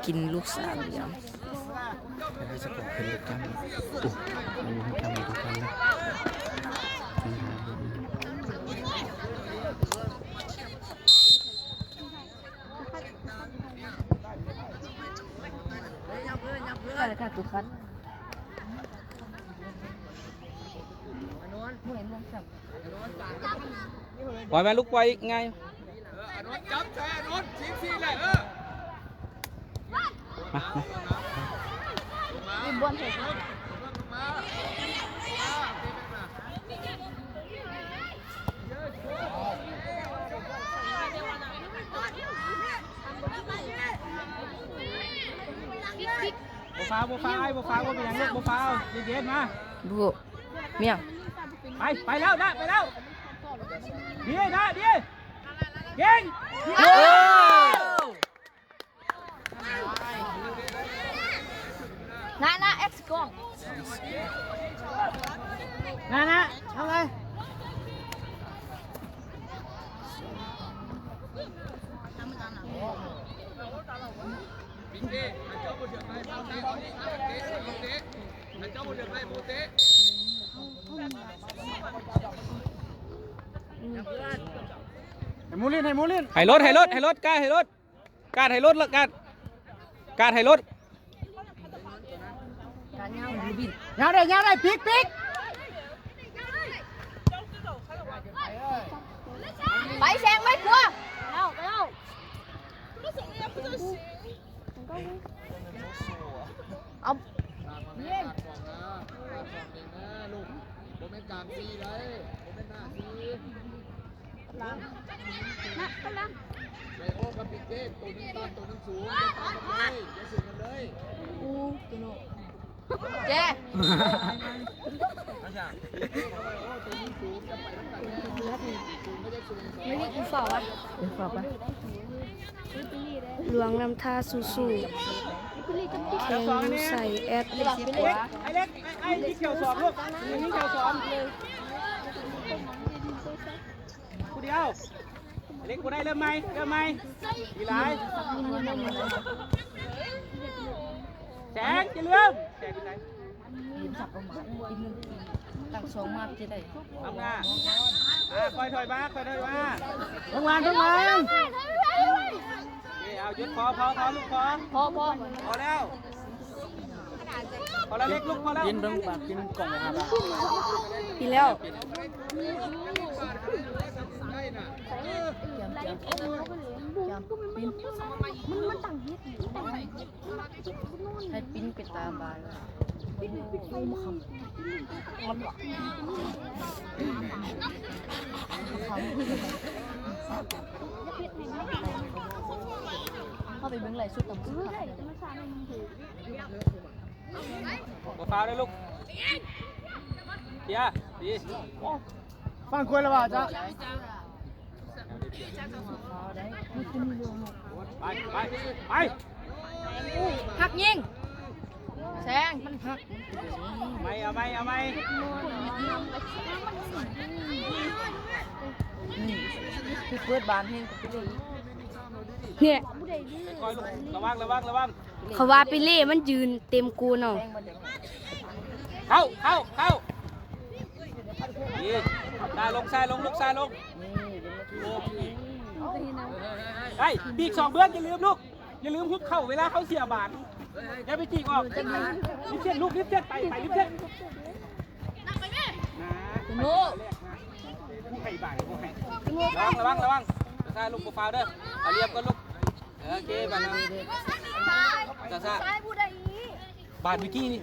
ກິນລູກສາມຫຼ່ຽມ. ໂອ້ ມັນມີທັງກຳ ມີທັງກຳ. ປ່ອຍມາລູກ ປ່ອຍອີກ ງ່າຍ. ເອີ ອານົນ ຈັບໃສ່ອານົນ ຊິງສີ່ແຫຼະ ເອີ ມາ ມາ ມາ ມີບ່ອນໃຫ້ ບໍ່ຟາວ ບໍ່ຟາວ ບໍ່ຟາວ ບໍ່ເປັນຫຍັງລູກ ບໍ່ຟາວ ເຢັນໆ ມາ ບຸ ມຽງ ໄປ ໄປແລ້ວນະ ໄປແລ້ວ ດີນະ ດີ ຍິງ ໂອ້ ນະ ນະ ເອັກຊິໂກ ນະ ນະ ເອົາໄປ. ໃຫ້ໝູລິ້ນ ໃຫ້ໝູລິ້ນ ໃຫ້ລົດ ໃຫ້ລົດ ໃຫ້ລົດ ກາດໃຫ້ລົດ ກາດ ກາດໃຫ້ລົດ ຍາວໄດ້ ຍາວໄດ້ ປີກ ປີກ ໄປແຊງໄວ້ ຂົວ ເອົາ ເອົາ ເອົາ ບໍ່ແມ່ນກາງສີ່ເດ້ ບໍ່ແມ່ນໜ້າສີ່. ນະ ໄປໂອ້ກັບປິເກມ ໂຕໜຶ່ງຕ່ຳ ໂຕໜຶ່ງສູງ ຢ່າຕາມກັນເລີຍ ຢ່າສູງກັນເລີຍ ອູ ໂຕໂນ ແຈ ໄມ່ມີອີ່ຟ້າວະ ອີ່ຟ້າວະ ຫຼວງນ້ຳທາສູ້ໆ ແຂ່ງຢູ່ໃສແອັດ ໄອ້ເລັກ ໄອ້ເລັກ ໄອ້ ໄອ້ ໄອ້ ໄອ້ ໄອ້ ໄອ້ ໄອ້ ຜູ້ດຽວ ເລັກບໍ່ໄດ້ ເລີ່ມໃໝ່ ເລີ່ມໃໝ່ ດີຫຼາຍ ແສງ ຢ່າລືມ ແສງຢູ່ໃສ ລືມສັບປະມານ ອີກໜຶ່ງ ຕັ້ງສອງມາຈະໄດ້ ທຳງານ ອ່າ ຄ່ອຍຖອຍມາ ຄ່ອຍຖອຍມາ ເບິ່ງວາງ ເບິ່ງວາງ ເອີ ເອົາ ຢຸດ ພໍ ພໍ ພໍ ລູກ ພໍ ພໍ ພໍ ພໍແລ້ວ. ພໍແລ້ວເລັກລູກ ພໍແລ້ວ ປິ່ນເບິ່ງ ປາກປິ່ນກ້ອງເລີຍ ປິ່ນແລ້ວ ໃຫ້ປິ່ນເປັນຕາບາຍ ເຂົ້າໄປເບິ່ງໄລຟ໌ສົດນຳ ບໍ່ຟາວເດີລູກ ເຄຍ ດີ ຟັງຄວນລະວ່າຈະ ໄປ ໄປ ໄປ ຫັກຍິງ ແຊງ ມັນຫັກ ເອົາໃໝ່ ເອົາໃໝ່ ເອົາໃໝ່ ນີ້ ຄືເປີດບານແຮງກວ່າເປເລອີກ ເນຍ ຄ່ອຍໆ ລູກ ລະວັງ ລະວັງ ລະວັງ. ເຂົາວ່າເປເລມັນຢືນເຕັມໂກນເອົາ ເຂົ້າ ເຂົ້າ ເຂົ້າ ນີ້ ຊ້າລົງ ຊ້າລົງ ລູກ ຊ້າລົງ ໄດ້ ປີກສອງເບື້ອງ ຢ່າລືມລູກ ຢ່າລືມຮຸບເຂົ້າເວລາເຂົາເສຍບານ ຢ່າໄປຈີກອອກ ລິບເສັ້ນລູກ ລິບເສັ້ນ ໄປ ໄປລິບເສັ້ນ ໂນ ໃຫ້ບານ ໃຫ້ ລະວັງ ລະວັງ ລະວັງ ຊ້າໆ ລູກ ບໍ່ຟາວເດີ ເອົາລຽບກ່ອນລູກ ໂອເຄ ບາດນັ້ນ ຊ້າໆ ບາດເມື່ອກີ້ນີ້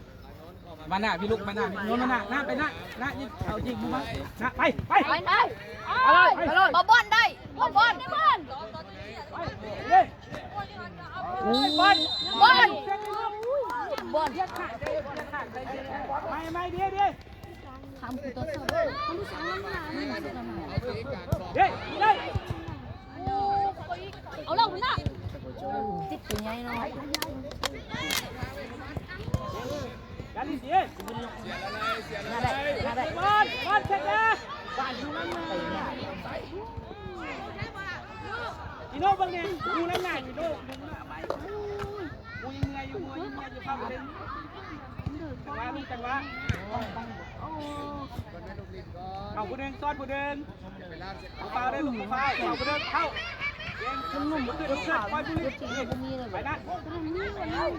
ມາໜ້າພີ່ລູກ ມາໜ້າ ໂຍນມາໜ້າ ໜ້າໄປໜ້າ ໜ້າຍິງ ເອົາຍິງມາ ໜ້າ ໄປ ໄປ ໄປ ໄປ ໄປ ເອົາເລີຍ ເອົາເລີຍ ບໍ່ບອນໄດ້ ບໍ່ບອນ ໄປ ເຮີ້ຍ ບອນ ບອນ ບອນ ໃໝ່ ໃໝ່ ເດ ເດ ທຳຜູ້ຕໍ່ສູ້ ເດ ເດ ເອົາແລ້ວພຸ້ນນະ ຕິດຕົວໃຫຍ່ເນາະ ຢ່າຫຼິ້ນເດ ຢ່າໄດ້ ຢ່າໄດ້ ບອນ ບອນ ເຊັດນະ ບານຢູ່ນັ້ນນະ ໄປນະ. โน่เบิ่งแน่ หมู่หลังหน้าอยู่โน่ หมู่ยังเมื่อยอยู่ หมู่ยังเมื่อยอยู่ พาไปเล่น จังหวะลูก จังหวะ เอาผู้หนึ่ง ซ้อนผู้หนึ่ง ผู้ฟาวได้ลูก ผู้ฟาว เอาผู้หนึ่ง เข้า เก่ง มันหนุ่ม ขึ้น ขึ้น ปล่อยผู้หนึ่ง ไปนะ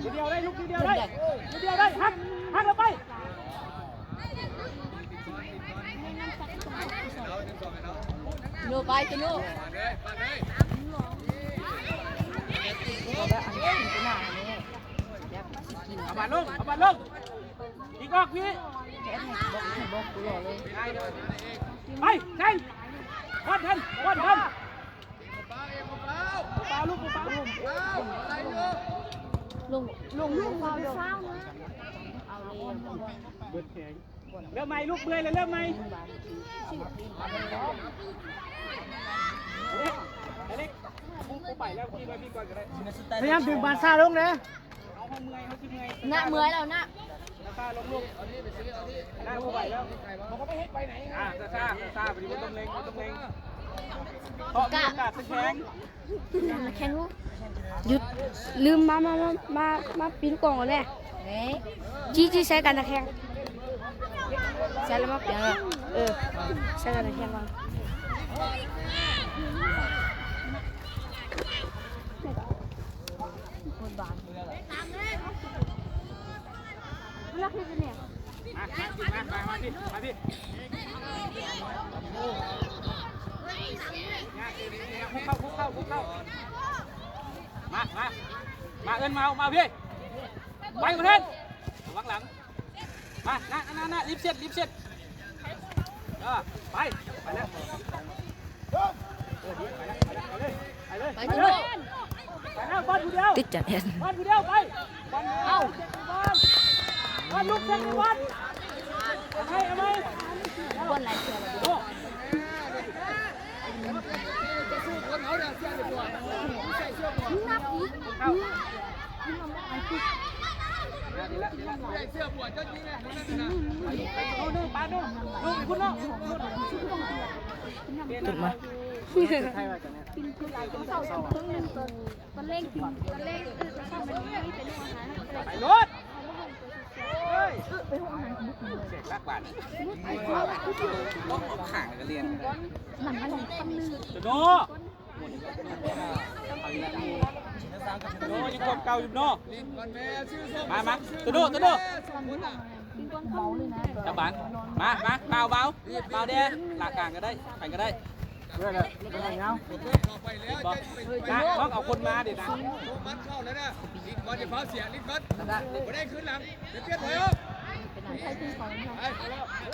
ทีเดียวได้ลูก ทีเดียวได้ ทีเดียวได้ หัก หักแล้วไป โน ไป โน เอาบาลลง เอาบาลลง อีกออกพี่ ไป แซง บอลทัน บอลทัน ปาลูก ปาลูก ลง ลง ลง ฟาวนะ เอาเลย เริ่มใหม่ลูก เมื่อยแล้วเริ่มใหม่ อเล็ก กูไปแล้ว พี่มาพี่ก่อนก็ได้ พยายามดึงบาซ่าลงนะ เอาเฮาเมื่อย เฮาสิเมื่อย นะ เมื่อยแล้วนะ บาซ่าลงลูก นะ กูไปแล้ว อ่า ซาซา ซาซา บ่ต้องเร่ง บ่ต้องเร่ง เพราะมีโอกาสแซง แข่ง หยุด ลืม มา มา มา มา มา มาปิ้นกล่องก่อนแม่ เอ๊ะ จี้ จี้ใส่กันตะแคง ใส่แล้วมาเปลี่ยนเลย เออ ใส่กันตะแคงก่อน โคตรบาง มา มา มา มา มาพี่ มาพี่ คุกเข้า คุกเข้า คุกเข้า มา มา มา เอิ้นมา มาพี่ ไปประเทศ ระวังหลัง มา นะ นะ นะ รีบเสร็จ รีบเสร็จ เออ ไป ไปแล้ว เออ ไปแล้ว ไปแล้ว ไปเลย ไปเลย ไป ไป เถอะลูก ไปแล้ว บอลผู้เดียว ติดจัดแอน บอลผู้เดียว ไป บอล เอ้า บอล บอล ลูกเซนบอล เอาไหม เอาไหม บอลหลายเทื่อแล้ว โอ้ เอาหนึ่ง ปาหนึ่ง ลูกอีกคนเนาะ ขึ้นมา ไปโลด เสียงหนักบาด ต้องออกข้างแล้วก็เรียน โตโน่ โตโน่ยังคนเก่าอยู่เนาะ มา มา โตโน่ โตโน่ จับบัง มา มา เบา เบา เบาแด่ หลักกลางก็ได้ ไปก็ได้ เรื่อยเลย มันก็ยาว มา ต้องเอาคนมาเดี๋ยวนะ มันเข้าแล้วนะ ลิงก่อนอย่าเผาเสีย ลิงก่อน บ่ได้ขึ้นหลัง เดี๋ยวเปลี่ยนถอยออก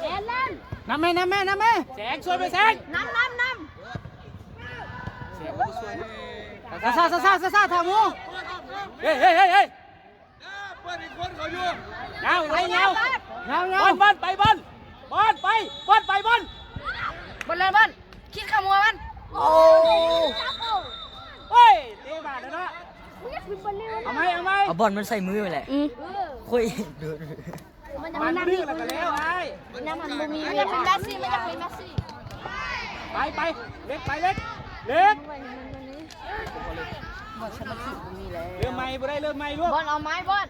แอนเล่น นำแม่ นำแม่ นำแม่ แสง ช่วยไปแสง นำ นำ นำ เสียงก็ช่วยนะ ซาซา ซาซา ซาซา ทางหมู่ เฮ้ย เฮ้ย เฮ้ย เฮ้ย เปิดอีกคนเขาอยู่ เงา เงา เงา เงา เงา บอล บอล ไปบอล บอล ไป บอล ไปบอล บอลเลยบอล คิดเข้าหัวมัน โอ้ เฮ้ย เตะบาดแล้วเนาะ เอาไหม เอาไหม เอาบอลมันใส่มือไปแหละ อืม คุย มันยัง มัน มัน ดื้อแล้วก็แล้ว ไอ้ ยังมันบ่มี มันยังเป็นแมสซี่ มันยังเป็นแมสซี่ ไป ไป เล็ก ไป เล็ก เล็ก บอลสมาธิบ่มีแล้ว เริ่มใหม่บ่ได้ เริ่มใหม่ลูก บอลเอาไม้บอล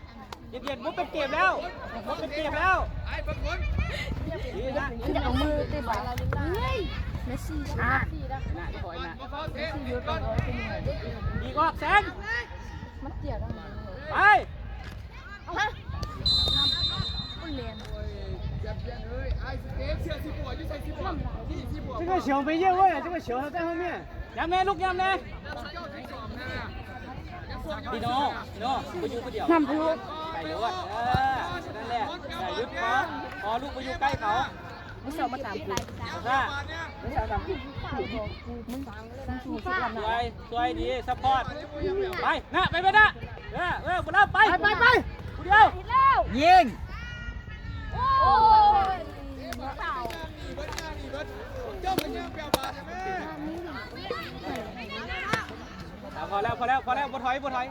เย็นๆ บ่เป็นเกมแล้ว บ่เป็นเกมแล้ว ดีนะ มันจะเอามือเตะบอล เฮ้ย แมสซี่ อ่า นะ คอยนะ อีกออก แสง มันเกี่ยวแล้ว ไป ฮะ มันเรียน 这个球没越位啊，这个球还在后面。 ยามแน่ลูก ยามแน่ พี่น้อง พี่น้อง บ่อยู่ผู้เดียว นำลูก ไปเลยว่า เออ นั่นแหละ อย่าหยุด ขอ ขอลูกบ่อยู่ใกล้เขา มึงเสียวมาตามกู ซา มึงเสียวตามกู มึง มึงสู้สิ ช่วย ช่วยดี ซัพพอร์ต ไป นะ ไป ไป นะ เออ เออ บ่แล้ว ไป ไป ไป ไป ผู้เดียว ยิง โอ้ย พอแล้ว พอแล้ว พอแล้ว บ่ถอย บ่ถอย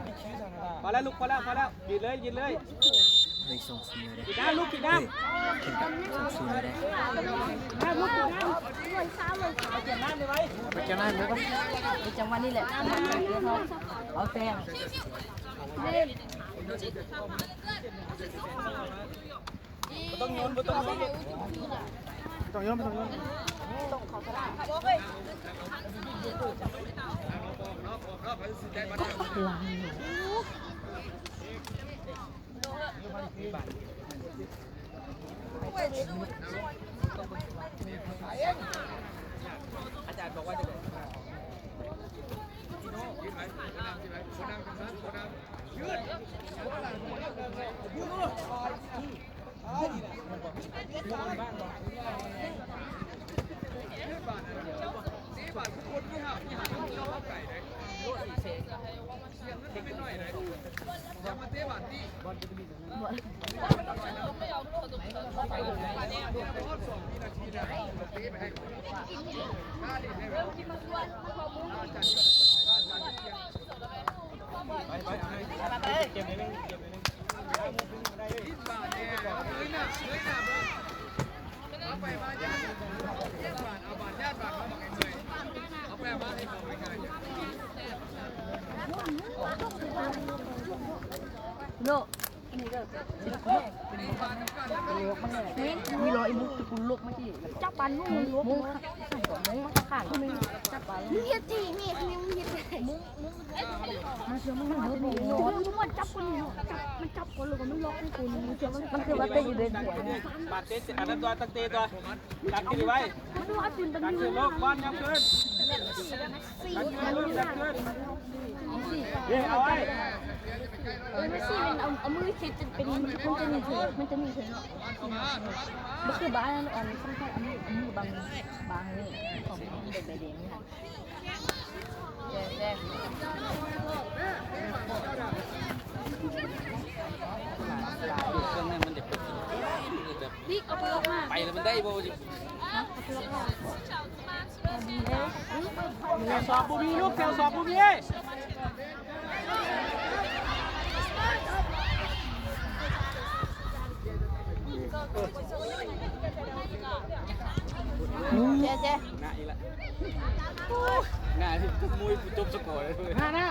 พอแล้วลูก พอแล้ว พอแล้ว ยืนเลย ยืนเลย เ ສອງສູນເລີຍເດ້ ເຮີ້ຍ ຂຶ້ນກັບສອງສູນເລີຍເດ້ ໄປຈັງຫວະນີ້ແຫຼະ ເອົາແຕ້ມ ບໍ່ຕ້ອງໂຍນ ບໍ່ຕ້ອງໂຍນ ບໍ່ຕ້ອງໂຍນ. ໂນ ມີລໍອີກ ມຸກ ຕະກຸນລົກມາທີ່ ຈັບປານມຸກ ມຸກ ມຸກ ມັນຂ້າງ ຈັບປານມຸກ ເຮັດຈີ່ແມ່ ຍັງເຮັດໄດ້ ມຸກ ມຸກ ມັນເຊື່ອ ມັນ ມັນ ມັນຈັບຄົນນີ້ເນາະ ຈັບ ມັນຈັບຄົນ ແລ້ວກໍມັນລັອກໃຫ້ຄົນ ມັນເຊື່ອ ມັນ ມັນຄືວ່າເຕະຢູ່ເດີນຫົວ ບາດເຕະ ອັນນັ້ນຕົວ ຕັກເຕະຕົວ ຕັກທີ່ໄວ້ ມັນວ່າເປັນແບບນີ້ ຕັກຄືນລົກ ບອນຍັບຄືນ ເອີ ເມສຊີມັນເອົາ ເອົາມືເຊັດຈົນເປັນ ມັນຈະມີເທິງ ມັນຈະມີເທິງເນາະ ບໍ່ຄືບານອັນ ອັນ ອັນ ອັນນີ້ບັງ ບັງນີ້ ຂອງເດັກໃບແດງນີ້ຫັ້ນ ແຊບ ແຖວສອງບໍ່ມີລູກ ແຖວສອງບໍ່ມີ ເຈ ເຈ ໜ້າອີກລະ ໜ້າທີ່ຂະໂມຍຜູ້ຈົບສະກໍເລີຍ ໜ້າ ໜ້າ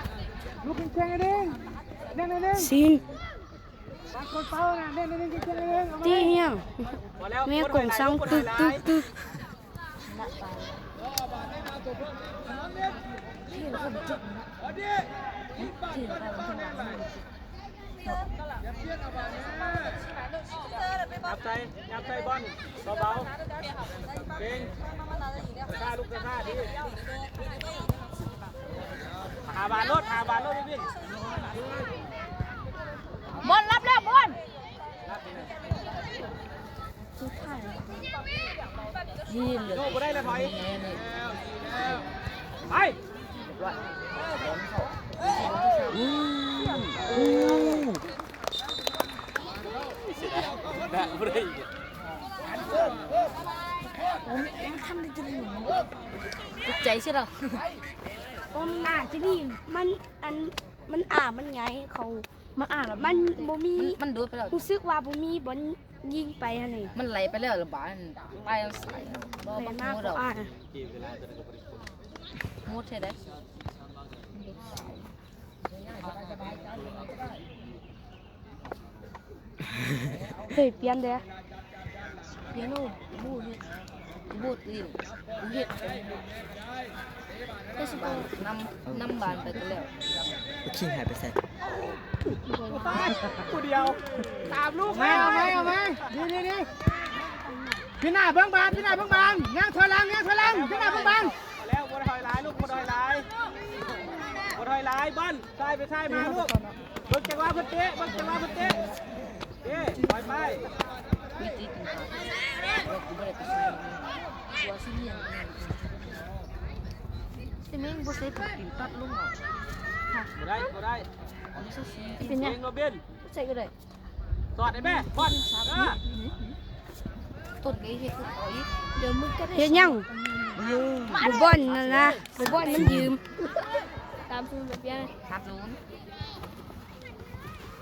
ລຸກແຂງໆ ແໜ້ນໆ ຊິງ ຕາມຄົນເປົ້ານະ ແໜ້ນໆ ແຂງໆ ເອົາມາ ຕີຫຍັງ ແມ່ກົງສັງ ຕຶກໆ ຕຶກ. ຫຍັບໃສ່ ຫຍັບໃສ່ບອນ ເບົາໆ ເກັ່ງ ຊ້າ ລຸກຊ້າໆ ດີ ຫາບານໂລດ ຫາບານໂລດ ວິນ ບອນ ຮັບແລ້ວ ບອນ. ໂຍກບໍ່ໄດ້ລະ ຖອຍ ໄປ ຕກໃຈຊິລະ ອືມ ໜ້າຈະດີ ມັນ ອັນ ມັນ ອາ ມັນຫຍັງ ເຂົາ ມັນ ອາ ມັນບໍ່ມີ ມັນ ມັນໂດດໄປແລ້ວ ຮູ້ສຶກວ່າບໍ່ມີບ່ອນຍິງໄປຫັ້ນນີ້ ມັນໄຫຼໄປແລ້ວລະບາດ ໄປທາງຊ້າຍ ບໍ່ ມັນ ບໍ່ ບໍ່ ບໍ່ ໝົດເຮັດໄດ້. ເຮີ້ຍ ປ່ຽນເດີ້ ປ່ຽນໂອ ບໍ່ເຮັດ ບໍ່ຕີນ ບໍ່ເຮັດ ແຕ່ຊິບານນຳ ນຳບານໄປແລ້ວ ໂອເຄ ຫາຍໄປໃສ ຜູ້ດຽວ ຕາມລູກ ເອົາໃໝ່ ເອົາໃໝ່ ເອົາໃໝ່ ດີໆໆ ປີນໜ້າເບິ່ງບານ ປີນໜ້າເບິ່ງບານ ຍ່າງຖອຍຫຼັງ ຍ່າງຖອຍຫຼັງ ປີນໜ້າເບິ່ງບານ ແລ້ວ ບໍ່ຖອຍຫຼາຍລູກ ບໍ່ຖອຍຫຼາຍ ບໍ່ຖອຍຫຼາຍ ບອນ ຊ້າຍໄປຊ້າຍມາລູກ ເບິ່ງຈັງຫວະເພິ່ນເຕະ ເບິ່ງຈັງຫວະເພິ່ນເຕະ ເອີ ປ່ອຍໄປ ມີຕິດຢູ່ ແຕ່ແມ່ງບໍ່ໃສ່ປາກຕີນຕັດລົງເອົາ ບໍ່ໄດ້ ບໍ່ໄດ້ ເປັນຫຍັງ ເປັນໂຣບິນ ໃສ່ກໍໄດ້ ສອດໄດ້ແມ່ ບອນ ເອີ ຕົ້ນກໍເຮັດຄືເຂົາອີກ ດຽວມຶງກໍໄດ້ ເຮັດຫຍັງ ບໍ່ບອນນັ້ນນະ ບໍ່ບອນມັນຢືມ ສາມສູນ ໄປປ່ຽນ ສາມສູນ.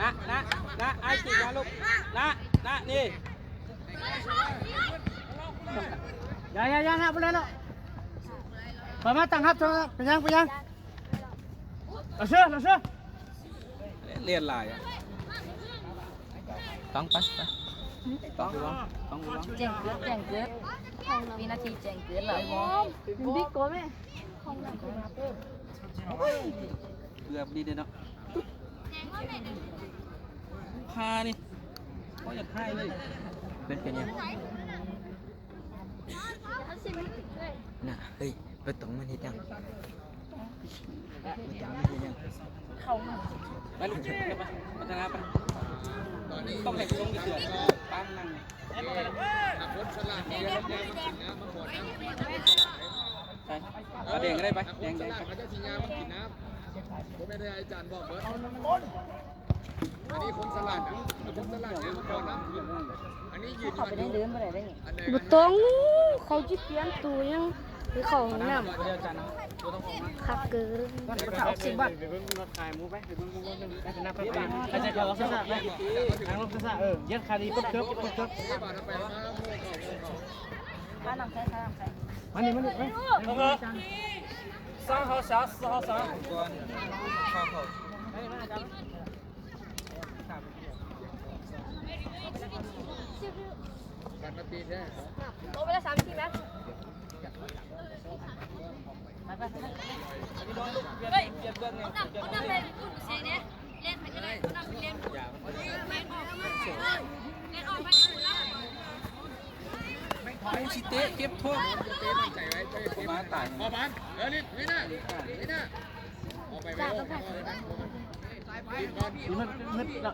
ນະ ນະ ນະ ອ້າຍຕີມາລູກ ນະ ນະ ນີ້ ຢ່າ ຢ່າ ຢ່າ ນະ ບໍ່ໄດ້ແລ້ວ ຂ້ອຍມາຕັ້ງຮັບ ເປັນຫຍັງ ເປັນຫຍັງ ລາເຊ ລາເຊ ລຽນຫຼາຍອະ ຕ້ອງໄປ ໄປ ຕ້ອງລະວັງ ຕ້ອງລະວັງ ແຈ້ງເກີດ ແຈ້ງເກີດ ວິນາທີແຈ້ງເກີດລະ ເກືອບນີ້ເດ້ເນາະ ພານີ້ ບໍ່ຢາກໃຫ້ເລີຍ ເປັນ ເປັນຫຍັງ? ນະ ເຮີ້ຍ ປະຕອງມັນເຮັດຫຍັງ? ປະຕອງມັນເຮັດຫຍັງ? ເຂົ້າມາ ໄປລູກ ໄປ ພັດທະນາໄປ ຕ້ອງໃຫ້ລົງເສືອ ປານນັ່ງ ໃສ່ ເອົາແດງກໍໄດ້ໄປ ແດງ ແດງໄປ ເຂົາເຈົ້າຊິຍ່າງມາກິນນ້ຳ ບໍ່ແມ່ນໃຫ້ອາຈານບອກເບິດ ອັນນີ້ຄົນສະຫຼາດນະ ຄົນສະຫຼາດນະ ມາກ່ອນນະ ອັນນີ້ຢືນຢູ່ ເຂົາໄປໄດ້ເດີນບໍ່ໄດ້ເດ້ນີ້ ອັນໃດ ບໍ່ຕ້ອງ ເຂົາຊິປ່ຽນໂຕຫຍັງ ໄປເຂົ້າຫ້ອງນ້ຳ ຄັກເກີນ ເຂົາເຈົ້າອອກຊິງບາດ ໄປເບິ່ງລອດຂາຍໝູໄປ ໄປເບິ່ງ ເບິ່ງ ເບິ່ງ ໄປເບິ່ງ ໄປເບິ່ງ ອອກຊ້າໆ ໄປ ທາງລົງຊ້າໆ ເອີ ຢ້ານຂາຍດີ ກົດເກີບ ກົດເກີບ ມານຳໃສ່ ມານຳໃສ່ ມານີ້ ມານີ້ ມານີ້ ສາມເຮົາສາມ ສາມເຮົາສາມ ກ່ອນ ບັດມາຕີແທ້ ໂຕໄປລະສາມ ສີ່ແມັດ ໄປ ໄປ ໄປ ເຮີ້ຍ ເອົານຳ ເອົານຳໄປພຸ້ນເຊເດ້ ເລ່ນໃຜກໍໄດ້ ເອົານຳໄປເລ່ນ ເອີ ແມ່ນອອກ ເອີ ແມ່ນອອກໄປພຸ້ນລະ ໄປຊິເຕະເກັບໂທດ ເຕະໝັ້ນໃຈໄວ້ ເຕະ ເຕະ ມາຕາຍ ເຂົ້າບ້ານ ເອີ ຫຼິ້ນ ເວນາ ເວນາ ອອກໄປ ເວນາ ມັນ ມັນ ເຮົາອີກສາມນາທີ ກັ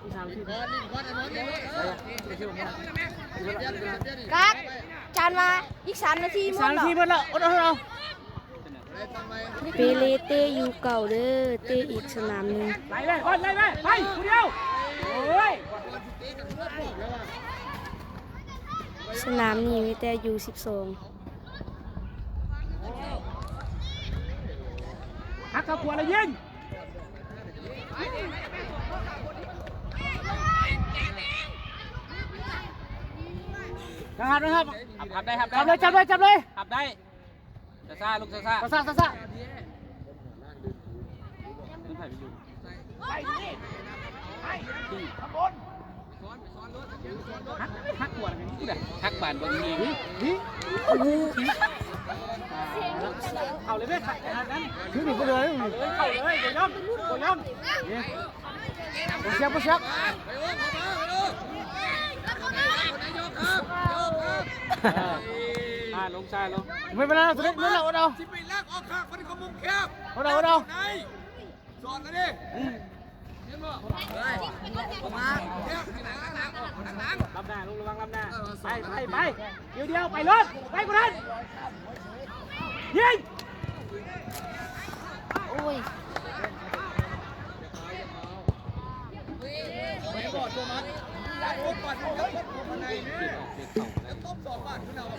ບ ຈານວ່າອີກສາມນາທີ ອີກສາມນາທີໝົດແລ້ວ ອົດເອົາ ເປເລເຕະຢູ່ເກົ່າເດີ ເຕະອີກສະໜາມໜຶ່ງ ໄລ່ເລີຍ ໄລ່ເລີຍ ໄປ ຜູ້ດຽວ ໂອ້ຍ ສະໜາມນີ້ມີແຕ່ຢູສິບສອງ ຫັກເຂົ້າຂວາແລ້ວຍິງ ນະຄັບ ນະຄັບ ຮັບ ຮັບໄດ້ ຮັບໄດ້ ຈັບເລີຍ ຈັບເລີຍ ຈັບເລີຍ ຮັບໄດ້ ຊ້າໆ ລູກ ຊ້າໆ ຊ້າໆ ຊ້າໆ ມັນໃຜໄປຢູ່ ໄປນີ້ ໄປ ຂ້າງບົນ ຮັກ ຮັກກວນ ຮັກບານບໍ່ມີ ນີ້ ນີ້ ໂອ້ໂຫ ເຂົ້າເລີຍເວີຍ ຂະໜາດນັ້ນ ຖືນີ້ໄປເລີຍ ເຂົ້າເລີຍ ບໍ່ຍອມ ບໍ່ຍອມ ນີ້ ບໍ່ສຽບ ບໍ່ສຽບ ເອີ ມາລົງຊາຍລົງ ໄປ ໄປແລ້ວ ສະເລັດ ໄປແລ້ວ ເອົາ ຊິໄປລາກອອກຂ້າງ ມັນເຂົ້າມຸມແຄບ ເອົາ ເອົາ ເອົາ ໄດ້ ສອດລະເດ້ ເຫັນບໍ່ ເຮີ້ຍ ອອກມາ ແຄບ ຫຼັງ ຫຼັງ ຫຼັງ ລັບໜ້າ ລູກ ລະວັງລັບໜ້າ ໄປ ໄປ ໄປ ດຽວໆ ໄປໂລດ ໄປກວ່ານັ້ນ ຍິງ ໂອ້ຍ ໄປບໍ່ຕົວມັນ ໄປບໍ່ຕົວມັນ ໂ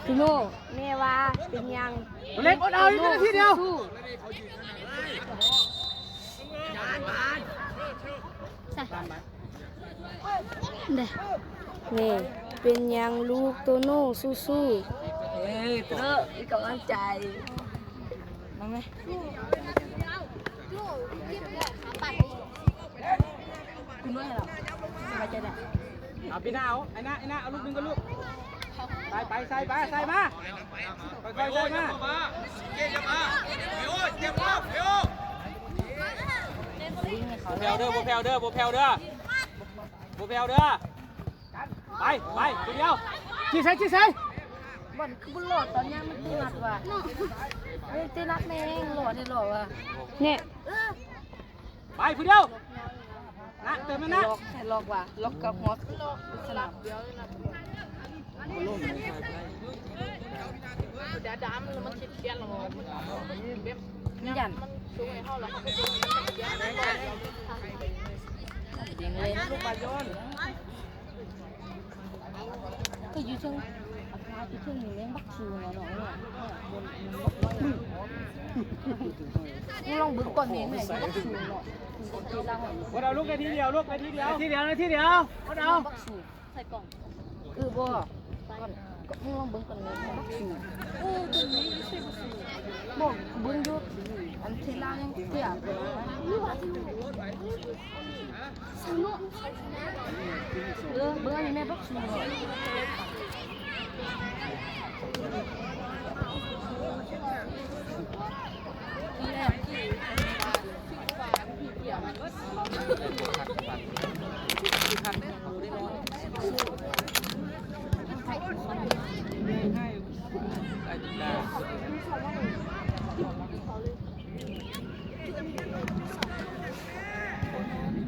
ຕໂນ່ ແມ່ວ່າເປັນຫຍັງ ເລັກ ອົດເອົາ ອີກນາທີດຽວ ເດ້ ເປັນຫຍັງລູກໂຕໂນ່ ສູ້ໆ ເອີ ໂຕໂນ່ ມີກຳລັງໃຈ ມາແມ່ ເອົາປີໜ້າເອົາ ໄອ້ນະ ໄອ້ນະ ເອົາລູກໜຶ່ງກ່ອນລູກ ໄປ ໄປ ໃສ່ມາ ໃສ່ມາ ຄ່ອຍໆ ໃສ່ມາ ບໍ່ແຜ່ວເດີ ບໍ່ແຜ່ວເດີ ບໍ່ແຜ່ວເດີ ບໍ່ແຜ່ວເດີ ໄປ ໄປ ຜູ້ດຽວ ຈີ່ໃສ່ ຈີ່ໃສ່ ບອນຄືບໍ່ຫຼອດຕອນຍາມມັນຕີນັດວ່າ ເອີ ຕີນັດແມ່ງຫຼອດແທ້ຫຼອດວ່າ ນີ້ ເອີ ໄປຜູ້ດຽວ ນະ ເຕີມມານະ ລັອກ ໃຫ້ລັອກວ່າ ລັອກກັບຮອດສະໜາມ ດາດາ ມັນຄິດຂຽນລະ ມັນຢ້ານ ມັນສູງໃຫ້ເຮົາລະ ເຮົາໄປເບິ່ງມັນຂຽນ ຍິງເລີຍ ລູກບາຢອນ ກໍຢູ່ເທິງ ອາຄານຢູ່ເທິງນີ້ແມ່ງບັກສູງເນາະ ບນ ບນບັກນ້ອຍ ມຶງລອງເບິ່ງກ່ອນແມ່ງ ແມ່ງບັກສູງເນາະ ບໍ່ໄດ້ລູກ ໄດ້ທີດຽວລູກ ໄດ້ທີດຽວ ໄດ້ທີດຽວ ໄດ້ທີດຽວ ບໍ່ໄດ້ ໃສ່ກ່ອງ ຄືບໍ່ ກ່ອນ ກໍມຶງລອງເບິ່ງກ່ອນແມ່ນບັກສູ ໂອ້ ຕົວນີ້ໃສ່ບັກສູ ບໍ່ ເບິ່ງຢູ່ ອັນທີ່ລາວຍັງເທື່ອ ເອີ ເບິ່ງອັນນີ້ແມ່ນບັກສູ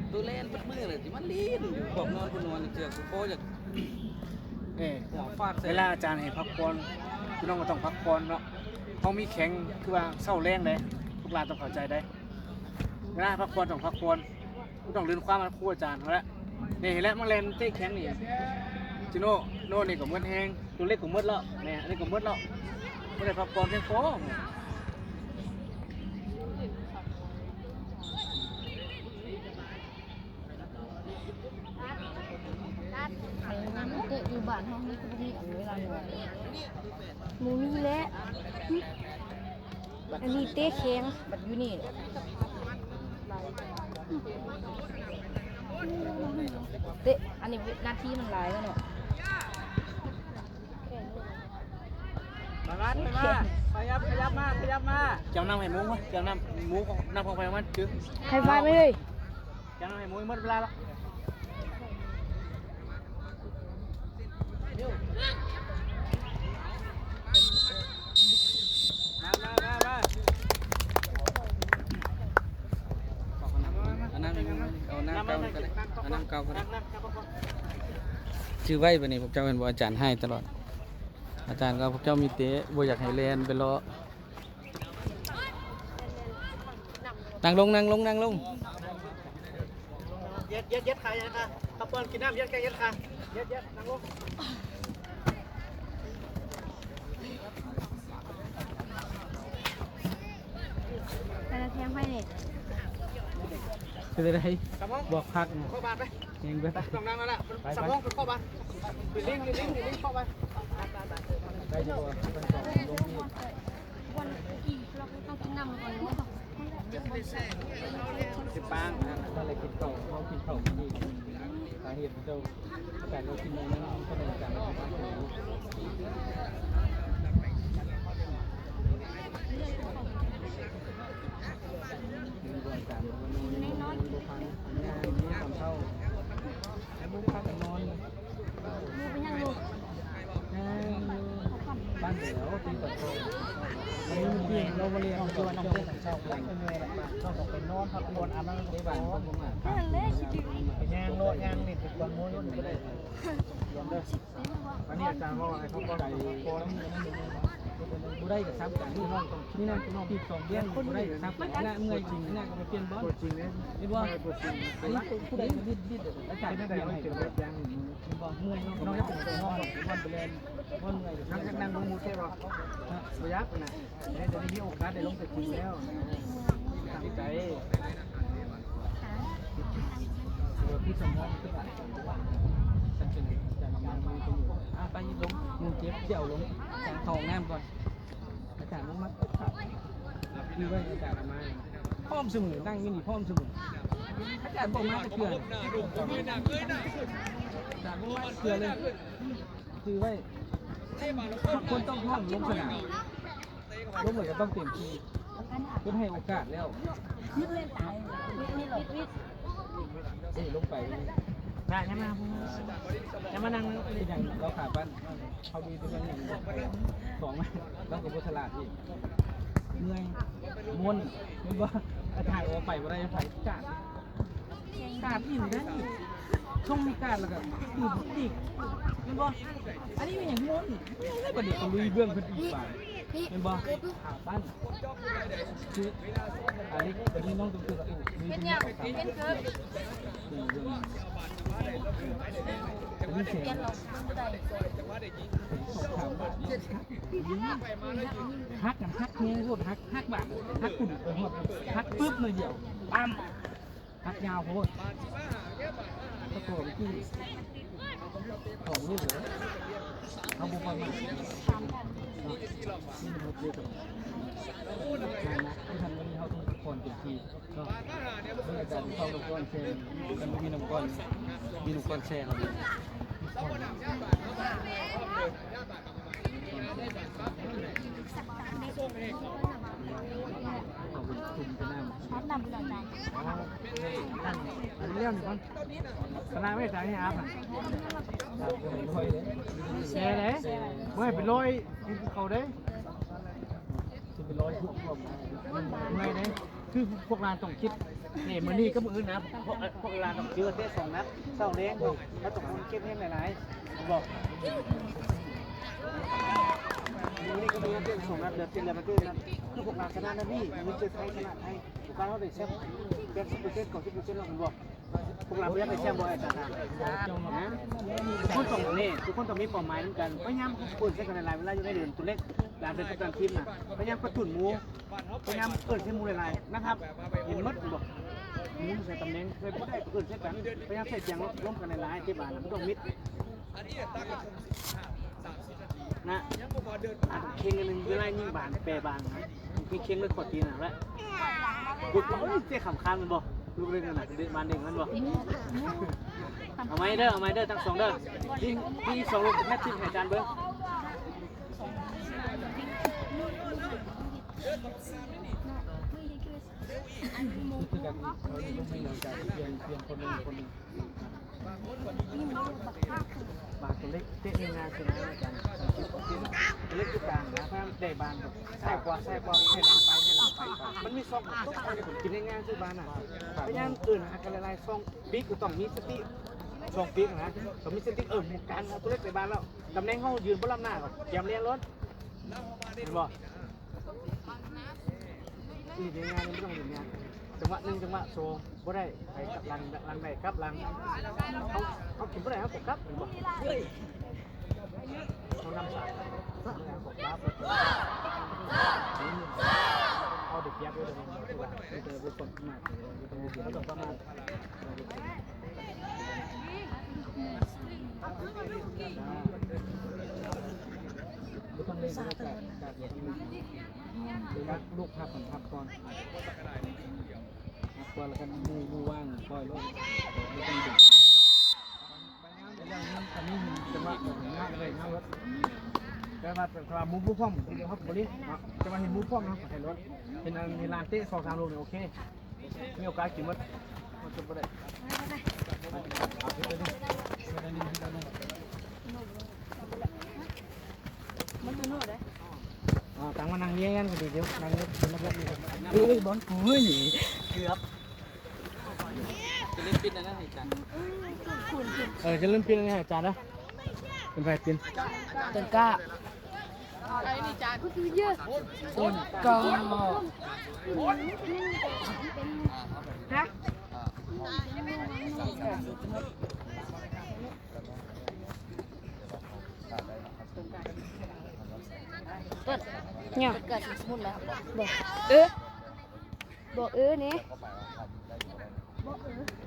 ໂຕແລ່ນເບິດມື້ເລີຍ ຊິມາຫຼິ້ນຢູ່ ພວກນອນ ພວກນອນ ເທື່ອ ກູພໍຢາກ ເອີ ເວລາອາຈານໃຫ້ພັກຜ່ອນ ພີ່ນ້ອງກໍຕ້ອງພັກຜ່ອນເນາະ ເຮົາມີແຂ່ງ ຄືວ່າເຊົ້າແລງເດ້ ລູກຫຼານຕ້ອງເຂົ້າໃຈເດ້ ເວລາພັກຜ່ອນຕ້ອງພັກຜ່ອນ ບໍ່ຕ້ອງລື່ນຄວາມມາຄູອາຈານເຮົາແຫຼະ ນີ້ແຫຼະ ມາແລ່ນເຕະແຂ່ງນີ້ ຈິໂນ ໂນນີ້ກໍໝົດແຮງ ຕົວເລັກກໍໝົດແລ້ວ ແມ່ ອັນນີ້ກໍໝົດແລ້ວ ບໍ່ໄດ້ພັກຜ່ອນພຽງພໍ. ເຕະຢູ່ບ້ານເຮົານີ້ຄືບໍ່ມີອັນເວລານອນ ບໍ່ມີແຫຼະ ອັນນີ້ເຕະແຂ່ງ ບັດຢູ່ນີ້ ເຕະ ອັນນີ້ນາທີມັນຫຼາຍແລ້ວເນາະ. ໄປມາ ໄປມາ ຂະຫຍັບ ຂະຫຍັບມາ ຂະຫຍັບມາ ເຈົ້ານຳໃຫ້ໝູ ເຈົ້ານຳໝູ ນຳຂອງໃຜຂອງມັນ ຈື່ ໃຫ້ໄຟໄປເລີຍ ເຈົ້ານຳໃຫ້ໝູ ໝົດເວລາລະ ມາ ມາ ມາ ມາ ເອົານ້ຳ ເອົານ້ຳເກົ່າກໍໄດ້ ເອົານ້ຳເກົ່າກໍໄດ້ ຈື່ໄວ້ ບາດນີ້ພວກເຈົ້າແມ່ນບໍ່ ອາຈານໃຫ້ຕະຫຼອດ ອາຈານກໍພວກເຈົ້າມີເຕະ ບໍ່ຢາກໃຫ້ແລ່ນໄປເລາະ ນັ່ງລົງ ນັ່ງລົງ ນັ່ງລົງ ເຢັດ ເຢັດ ເຢັດຂາ ເຢັດຂາ ເຂົ້າປ້ອນກິນນ້ຳ ເຢັດແກງ ເຢັດຂາ ເຢັດ ເຢັດ ນັ່ງລົງ. ແທງໃຜນີ້ ເປັນໄດ້ ບອກພັກ ເຂົ້າບານໄປ ແຮງເບິດ ຕ້ອງນັ່ງແລ້ວລະ ສຳຮອງເຂົ້າບານ ເປັນລິງ ເປັນລິງ ເປັນລິງ ເຂົ້າໄປ ໄດ້ຢູ່ບໍ່ ເປັນສອງລົງທີ່ ຊິປາງ ຖ້າໄດ້ກິນເຂົ້າ ເຮົາກິນເຂົ້າດີ ສາເຫດເຈົ້າ ການເຮົາກິນມື້ນັ້ນ ມັນກໍໄດ້ການເຮົາກິນເຂົ້າ ແລ້ວໝູພາກັນນອນ ເອີ ບ້ານດຽວ ຕີນຕອນເຊົ້າ ອັນນີ້ມັນເປັນ ເຮົາບໍ່ໄດ້ ເຮົາຊິວ່ານ້ອງເຕັ້ນຕອນເຊົ້າ ເມື່ອຍລະ ນ້ອງຕ້ອງໄປນອນພັກຜ່ອນ ອາບນ້ຳ ໄປບ້ານເພິ່ນບໍ່ມາ ຫັ້ນແຫຼະ ຊິໄປຍ່າງເລາະຍ່າງຫຼິ້ນ ໄປກວນໝູຢູ່ນີ້ກໍໄດ້ ລອງເດີ ອັນນີ້ອາຈານເວົ້າໃຫ້ເຂົາເຂົ້າໃຈ ບໍ່ໄດ້ກໍຊ້ຳກັນ ນີ້ນ້ອງຕ້ອງ ນີ້ນະ ອີກສອງເດືອນ ບໍ່ໄດ້ກໍຊ້ຳກັນ ເມື່ອຍ ເມື່ອຍກໍໄປປ່ຽນບ່ອນ ເຫັນບໍ່ ອັນນີ້ຜູ້ໃດກໍດິດໆ ອາຈານປ່ຽນໃຫ້ ເຫັນບໍ່ ເມື່ອຍເນາະ ນ້ອງຢາກເປັນຕົວຮ້ອນ ບ່ອນໄປແລ່ນ ບ່ອນເມື່ອຍ ນັ່ງ ນັ່ງລົງໝູເຕະບໍ່ ບໍ່ຢາກນະ ແມ່ນຈະໄດ້ມີໂອກາດໄດ້ລົງໄປຈິງແລ້ວ ຕັ້ງໃຈ ເອີ ຄືສຳຮອງຄືວ່າ ອ່າ ໄປລົງ ໝູເຈັບ ຊິເອົາລົງ ອາຈານເຂົ້າຫ້ອງນ້ຳກ່ອນ ອາຈານລົງມາ ຄືວ່າອາຈານເອົາມາ ພ້ອມສະເໝີ ນັ່ງຢູ່ນີ້ພ້ອມສະເໝີ ອາຈານບໍ່ມາຈັກເທື່ອ ອາຈານບໍ່ມາຈັກເທື່ອເລີຍ ຈື່ໄວ້ ທຸກຄົນຕ້ອງພ້ອມລົງສະໜາມ ລົງແລ້ວກໍຕ້ອງເຕັມທີ່ ເພິ່ນໃຫ້ໂອກາດແລ້ວ ເອີ ລົງໄປ ນະ ຢ່າມາ ຢ່າມານັ່ງ ເປັນຫຍັງລາວຂາປັ້ນ ເຮົາມີແຕ່ເລື່ອງຫຍັງ ສອງ ລາວກໍບໍ່ສະຫຼາດອີກ ເມື່ອຍ ມ່ວນ ແມ່ນບໍ່ ຖ້າຖ່າຍອອກໄປບໍ່ໄດ້ ຖ່າຍກາດ ກາດອີກໄດ້ ຊ່ອງມີກາດແລ້ວກໍຖືກອີກ ແມ່ນບໍ່ ອັນນີ້ແມ່ນຫຍັງ ມ່ວນ ແມ່ນບໍ່ ບັດນີ້ກໍລຸຍເບື້ອງເພິ່ນອີກບາດ ແມ່ນບໍ່ ຂາປັ້ນ ຄືອາລິກ ບັດນີ້ນ້ອງຕ້ອງຖືກ ເຮັດຫຍັງ ເຮັດເກີດ ອັນນີ້ແຂງ ຫັກ ຫັກແຮງໂພດ ຫັກ ຫັກບາດ ຫັກປຸ້ມ ເອີ ຮອດ ຫັກປຶບໜ້ອຍດຽວ ປ້ຳ. ຮັດຍາວໂພດ ປະກອບກິນຂອງລູກເລີຍ ເຮົາບໍ່ປະໝາດເນາະ ທີ່ເຮົາເຈີກັບນັ້ນນະ ຄືທຳມື້ນີ້ເຮົາຕ້ອງພັກຜ່ອນເຕັມທີ່ເນາະ ເບິ່ງອາກາດເຂົ້ານ້ຳກ້ອນແຊ່ ມັນບໍ່ມີນ້ຳກ້ອນ ມີນ້ຳກ້ອນແຊ່ເຮົາເລີຍ ແຊ່ເດ້ ບໍ່ໃຫ້ໄປລອຍກິນເຂົາເດ້ ຊິໄປລອຍ ເມື່ອຍເດ້. ຄືພວກຫຼານຕ້ອງຄິດ ນີ້ ມື້ນີ້ກັບມື້ອື່ນນະ ພວກ ພວກຫຼານຕ້ອງເຈີເຕະສອງນັດ ເຊົ້າແລງ ເຮົາຕ້ອງເກັບແຮງຫຼາຍໆ ບອກ ມື້ນີ້ກັບມື້ອື່ນເຕະສອງນັດ ເຫຼືອເຕະ ເຫຼືອມາເຕະນັດ ຄືພວກລາວຊະນະນັດນີ້ ມັນເຈີໄທ ຊະນະໄທ ໂອກາດເຮົາໄດ້ແຊມແປດສິບເປີເຊັນ ເກົ້າສິບເປີເຊັນແລ້ວ ແມ່ນບໍ່? ພວກເຮົາບໍ່ຢາກໄດ້ແຊມບໍ່ ອາຈານນະ ທຸກຄົນຕ້ອງ ນີ້ ທຸກຄົນຕ້ອງມີເປົ້າໝາຍນຳກັນ ພະຍາຍາມເອີ້ນໃສ່ກັນຫຼາຍໆ ເວລາຢູ່ໃນເດີນຕົວເລັກ ຫຼານເປັນກັບຕັນທີມນະ ພະຍາຍາມກະຕຸ້ນໝູ່ ພະຍາຍາມເອີ້ນໃສ່ໝູ່ຫຼາຍໆ ນະຄັບ ເຫັນໝົດບໍ່? ໝູ່ໃສ່ຕຳແໜ່ງ ເຄີຍບໍ່ໄດ້ເອີ້ນໃສ່ກັນ ພະຍາຍາມໃສ່ສຽງລົມກັນຫຼາຍໆ ເຕະບານນະ ມັນຕ້ອງມິດ ນະ ເຄັ່ງອັນໜຶ່ງ ເວລາຍິງບານ ແປບານນະ ເຄັ່ງເລີຍ ຂໍຕີນນະ ແລະ ໂອ້ຍ ເຕະຂ້າມຄານແມ່ນບໍ່? ລູກເຫຼັ້ນນະ ເດະບານເດ້ງແມ່ນບໍ່? ເອົາໃໝ່ເດີ ເອົາໃໝ່ເດີ ທັງສອງເດີ ຍິງ ຍິງສອງລູກ ແມັດຕິນໃຫ້ອາຈານເບິ່ງ. ຄືກັນ ເຂົາລົງໃຫ້ກຳລັງໃຈ ປ່ຽນ ປ່ຽນຄົນໜຶ່ງ ຄົນໜຶ່ງ ບານຕົວເລັກເຕະງ່າຍໆ ຊະນະອາຈານ ຕົວເລັກຢູ່ກາງນະ ພະຍາຍາມໄດ້ບານ ຊ້າຍຂວາ ຊ້າຍຂວາ ໃຫ້ຫຼັງໄປ ໃຫ້ຫຼັງໄປ ມັນມີຊ່ອງຕົກໃສ່ ກິນງ່າຍໆ ຊື່ບານນະ ພະຍາຍາມເອີ້ນຫາກັນຫຼາຍໆ ຊ່ອງປີກກໍຕ້ອງມີສະຕິ ຊ່ອງປີກນະ ຕ້ອງມີສະຕິ ເອີ ການເອົາຕົວເລັກໄດ້ບານແລ້ວ ຕຳແໜ່ງເຮົາຢືນບໍ່ລ້ຳໜ້າ ກຽມແລ່ນໂລດ ເຫັນບໍ່? ເຮັດງ່າຍໆ ມັນຕ້ອງເຮັດງ່າຍ ຈັງຫວະໜຶ່ງ ຈັງຫວະສອງ ບໍ່ໄດ້ ໄປກັບຫຼັງ ຫຼັງໃດກັບຫຼັງ ເຮົາ ເຮົາກິນບໍ່ໄດ້ ເຮົາກໍກັບ ເຫັນບໍ່? ເຮົານຳສາມ ເຮົາໄດ້ປຽບເລີຍ ເຮົາຕ້ອງປະໝາດ. ບໍ່ຕ້ອງເລັ່ງກໍໄດ້ ກາດ ກາດບໍ່ຕ້ອງເລັ່ງ ກາດ ລູກພັບ ພັບກ່ອນ ພັບກ່ອນ ແລ້ວກໍມື ມືວາງ ປ່ອຍລົງ ບໍ່ຕ້ອງດຶງ ແຕ່ວ່າ ແຕ່ວ່າໝູ່ບໍ່ພ້ອມ ເຮົາກໍບໍ່ຫຼິ້ນເນາະ ແຕ່ວ່າເຫັນໝູ່ພ້ອມ ເຮົາກໍໃຫ້ລົງ ເຫັນອັນນີ້ ລານເຕະສອງສາມລູກນີ້ ໂອເຄ. ມີໂອກາດກິນໝົດ ມັນຈະບໍ່ໄດ້ ມັນຈະໂນດເດ້ ອ່າ ຕັ້ງມານັ່ງຮຽງກັນດີໆ ນັ່ງນີ້ ເອີຍ ບອນ ໂອ້ຍ ເກືອບ ຈະລືມປິດອັນນັ້ນໃຫ້ອາຈານ ເອີ ຈະລືມປິດອັນນີ້ໃຫ້ອາຈານເດີ ເປັນໃຜປິ່ນ ຕົ້ນກ້າ. ຕົ້ນກ້າ ຮະ ຕົ້ນ ເອີ ບໍ່ ເອີ ນີ້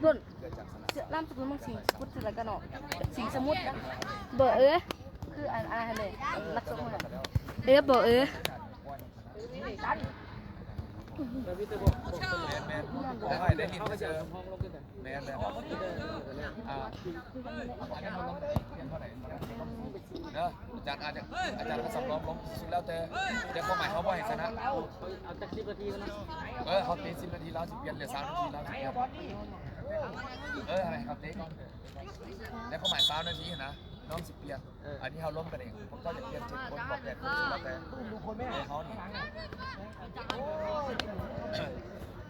ຕົ້ນ ນາມສະກຸນມຶງ ສິງສະກຸດ ຊື່ລະກະເນາະ ສິງສະໝຸດນະ ບໍ່ ເອີ ຄືອັນ ອັນນັ້ນເລີຍ ນັກຊົກເຮົາ ເອີ ບໍ່ ເອີ ແມ່ນໆ ບໍ່ໃຫ້ໄດ້ຍິນຊື່ ແມ່ນໆ ອ່າ ອັນນັ້ນເຮົາລົງປ່ຽນເທົ່າໃດ ເດີ ອາຈານ ອາຈານ ອາຈານກໍສຳລອງລົງ ສຸດແລ້ວແຕ່ ແຕ່ຄວາມໝາຍເຮົາບໍ່ໃຫ້ຊະນະ ເອົາຈັກສິບນາທີກ່ອນເນາະ ເອີ ເຮົາເຕະສິບນາທີ ລາວຊິປ່ຽນ ເຫຼືອຊາວນາທີ ລາວຊິປ່ຽນ ເອີ ໃຫ້ເຂົາເຕະກ່ອນ ແຕ່ຄວາມໝາຍຊາວນາທີຫັ້ນນະ ນ້ອງຊິປ່ຽນ ເອີ ອັນນີ້ເຮົາລົມກັນເອງ ພວກເຈົ້າຈະປ່ຽນເຈັດຄົນ ບອກແປດຄົນ ສຸດແລ້ວແຕ່ ເອີ ເຮົານີ້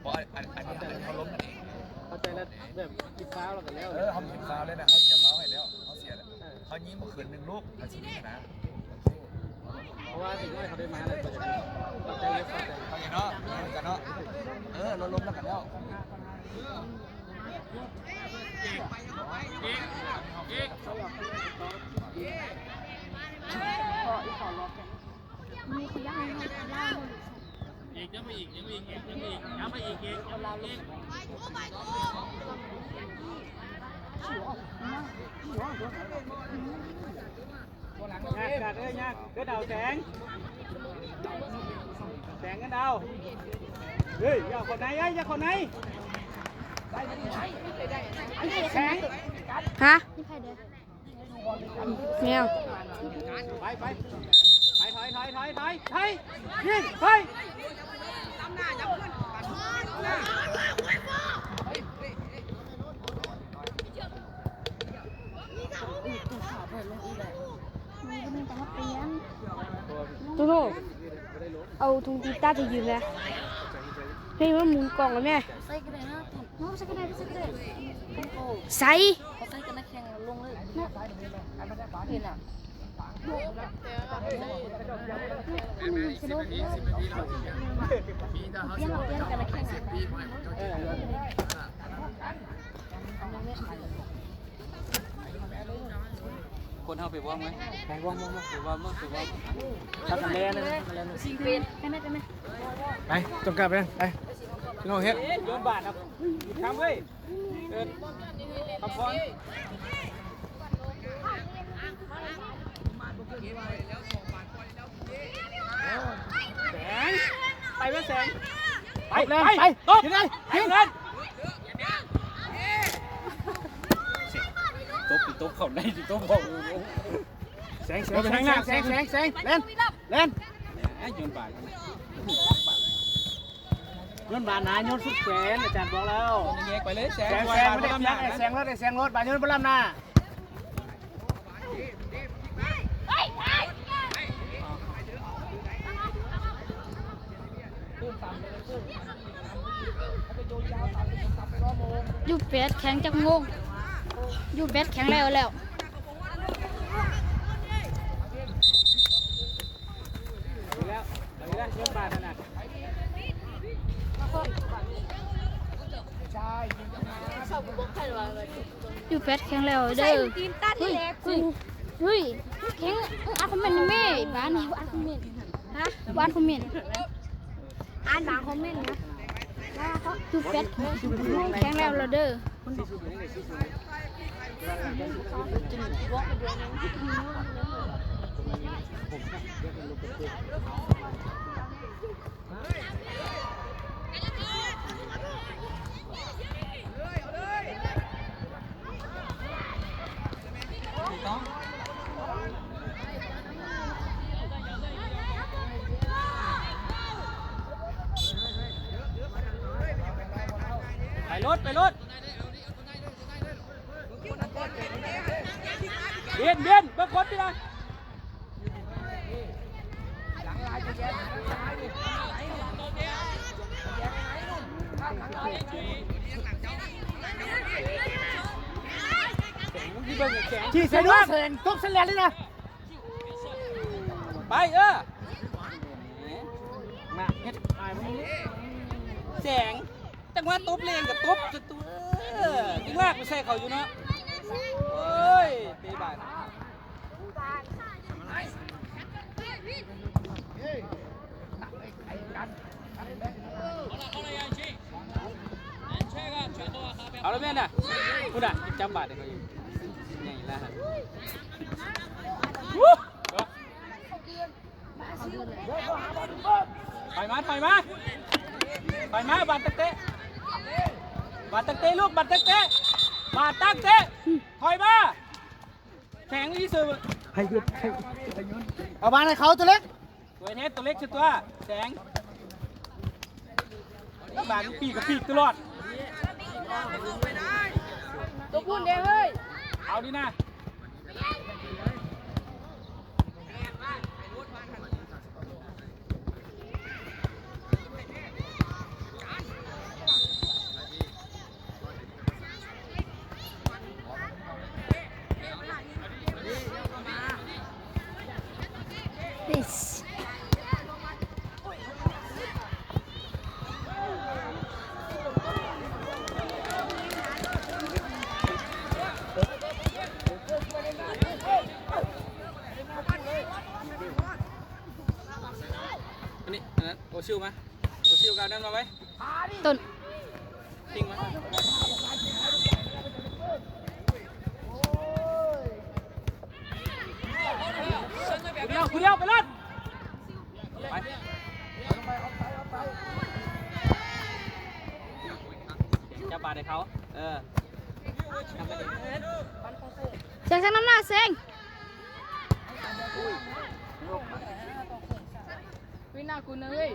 ບໍ່ ອັນ ອັນ ອັນນີ້ເຮົາລົມກັນເອງ ເຂົ້າໃຈແລ້ວ ແບບກິນຟາວແລ້ວກໍແລ້ວ ເອີ ເຮົາກິນຟາວເລີຍນະ ເຮົາເສຍຟາວໃຫ້ແລ້ວ ເຮົາເສຍແລ້ວ ເອີ ເຮົາຍິງບໍ່ເກີນໜຶ່ງລູກ ເຮົາຊິຍິງນະ ເພາະວ່າເດັກນ້ອຍເຂົາໄດ້ມາແລ້ວ ເຂົາຈະ ເຂົ້າໃຈເລີຍ ເຂົ້າໃຈ ເຂົ້າໃຈເນາະ ເຂົ້າໃຈເນາະ ເອີ ລົມໆ ແລ້ວກໍແລ້ວ. ມີພະຍານ ມີພະຍານ ອີ ຍັງໄປອີກ ຍັງໄປອີກ ຍັງໄປອີກ ຍັງໄປອີກ ເອກ ຍັງໄປອີກ ເອກ ຍາກ ກາດເອີຍ ຍາກ ເກີດເອົາແສງ ແສງເງິນເອົາ ເຮີ້ຍ ຢ່າເຂົ້າໃນ ເອີຍ ຢ່າເຂົ້າໃນ ແສງ ຮະ? ແມວ ໄປ ໄປ ໄປ ຖອຍ ຖອຍ ຖອຍ ຖອຍ ຖອຍ ຍິງ ເຮີ້ຍ ໂຕໂຕ ເອົາຖົງຕີນຕັດໃຫ້ຢືມແດ່ ເຮີ້ຍ ມັນໝູນກ້ອງແລ້ວແມ່. ໃສ່ກໍໄດ້ນະ ໃສ່ກໍໄດ້ ໃສ່ກໍໄດ້ ໃສ່ ເຂົາໃສ່ກັນນະແຂ່ງລົງເລີຍ ເຫັນລະ ປ່ຽນກັນນະແຂ່ງ ເອີ. ຄົນເຮົາໄປວອມໄວ້ ໄປວອມ ວອມ ວອມ ໄປວອມ ໄປວອມ ພາກັນແລ່ນເລີຍ ຊິງເປັນ ໄປ ໄປ ໄປ ໄປ ຕ້ອງກັບໄປ ໄປ ພີ່ນ້ອງເຮັດ ໂຍນບາດນະ ທຳເວີຍ ເອີ ຄຳພອນ ແສງ ໄປແມ່ນແສງ ໄປ ໄປ ໄປ ໄປ ໄປ ໄປ ໄປ ໄປ ໄປ ຕົບ ຕົບ ຕົບເຂົ້າໃນ ຕົບເຂົ້າ ແສງ ແສງ ແສງ ແສງ ແສງ ແສງ ແລ່ນ ແລ່ນ ໂຍນບາດ ໂຍນບາດນະ ໂຍນສຸດແຂນ ອາຈານບອກແລ້ວ ແຍກໄປເລີຍ ແສງ ແສງ ແສງ ບໍ່ໄດ້ພຽງ ແສງໂລດ ແສງໂລດ ບາດໂຍນບໍ່ລ້ຳໜ້າ. ຢູແປດແຂງຈັກໂມງ ຢູແປດແຂງແລ້ວ ແລ້ວ ຢູແປດແຂງແລ້ວເດີ ໃສ່ຕີນຕັດນີ້ແຫຼະ ເຮີ້ຍ ເຮີ້ຍ ແຂງ ອັດຄອມເມັນແມ່ ບ້ານນີ້ ອັດຄອມເມັນ ຮະ ບໍ່ອັດຄອມເມັນ ອ່ານບາງຄອມເມັນນະ ຢູແປດແຂງແລ້ວເດີ. ໄປໂລດ ໄປໂລດ ເບນ ເບນ ເບິ່ງຄົນຕິລະ ທີ່ໃສ່ດ້ວຍ ຕົບສະແລດເລີຍນະ ໄປ ເອີ ມາເຮັດອ້າຍມັນ ແສງ ຈັງຫວະຕົບແຮງກໍຕົບ ເອີ ຍັງລາກໄປໃສ່ເຂົາຢູ່ເນາະ ໂອ້ຍ ເຕະບານ ເອົາລະແມ່ນນະ ພຸ້ນນະ ຈັບບາດໃຫ້ເຂົາຢູ່ ໃຫຍ່ລະ ຖອຍມາ ຖອຍມາ ຖອຍມາ ບາດຕັກເຕະ ບາດຕັກເຕະລູກ ບາດຕັກເຕະ ບາດຕັກເຕະ ຖອຍມາ ແຂງອີເຊີ ໃຫ້ຢຸດ ໃຫ້ ເອົາບານໃຫ້ເຂົາ ຕົວເລັກ ຕົວເຮັດ ຕົວເລັກສຸດຕົວ ແສງ ບານປີກກະປີກຕະຫຼອດ ຕົວພຸ້ນເດ້ເຮີ້ຍ ເອົາດີນະ. ອັນນີ້ ອັນນັ້ນ ໂອຊິວມາ. ນັ້ນມາໄວ້ ຕົ້ນ ຕິງມາ ຜູ້ດຽວ ຜູ້ດຽວ ໄປເລີຍ ໄປ ຈັບບາດໃຫ້ເຂົາ ເອີ ແຊງ ແຊງນຳໜ້າ ແຊງ ວິນໜ້າກູເລີຍ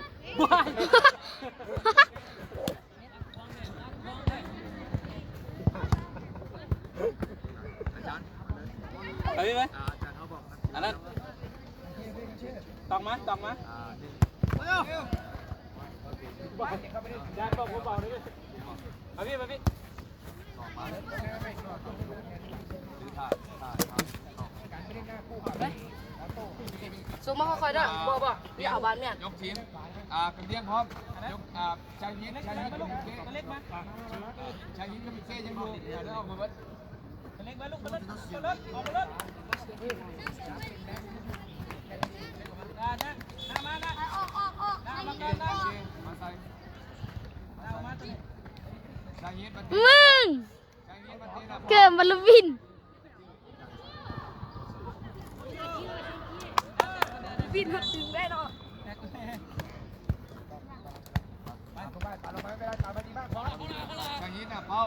ໄປໄປ ອັນນັ້ນ ຕອງມາ ຕອງມາ ຢ່າບອກເບົາໆເດີ ມາພີ່ ມາພີ່ ສົ່ງມາຄ່ອຍໆເດີ ບໍ່ ບໍ່ ຢ່າເອົາບານແມ່ນ ຍົກທີມ ອ່າ ກັນດຽງພ້ອມ ຍົກ ອ່າ ຊາຍຍິດ ຊາຍຍິດກັບເກ ຊາຍຍິດກັບເກຍັງຢູ່ ເດີ ອອກມາເບິດ ເລັກມາລູກ ມາເລີຍ ອອກມາເລີຍ ນາ ນາ ນາ ມາ ນາ ອອກ ອອກ ອອກ ນາ ມາກ່ອນ ນາ ມາໃສ່ ນາ ມາຕົວນີ້ ຊາຍຍິດ ມາ ມຶງ ຊາຍຍິດ ມາເຕະ ເກີມ ບາລູວິນ ວິນຮອດດຶງໄດ້ເນາະ ທາງນີ້ນະ ເປົ້າ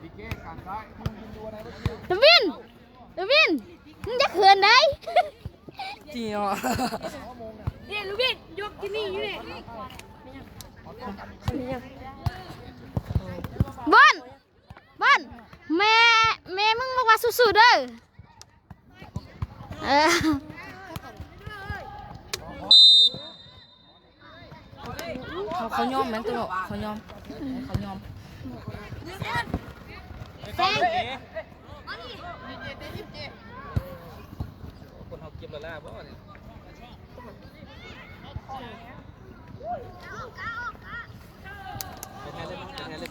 ດີເກ ກາງຊ້າຍ ລະວິນ ລະວິນ ມຶງຢ່າເຂີນໄດ໋ ຈິງເນາະ ເດ້ ລະວິນ ຍົກທີ່ນີ້ຢູ່ນີ້ ບອນ ບອນ ແມ່ ແມ່ມຶງບອກວ່າສູ້ໆເດີ ເອີ ເຂົາ ເຂົາຍອມແມ່ນຕົວະ ເຂົາຍອມ ເຂົາຍອມ ແຊງ ຄົນເຮົາເກັບລະລາບໍ່ນີ້ ໄປແທນເລີຍ ໄປແທນເລີຍ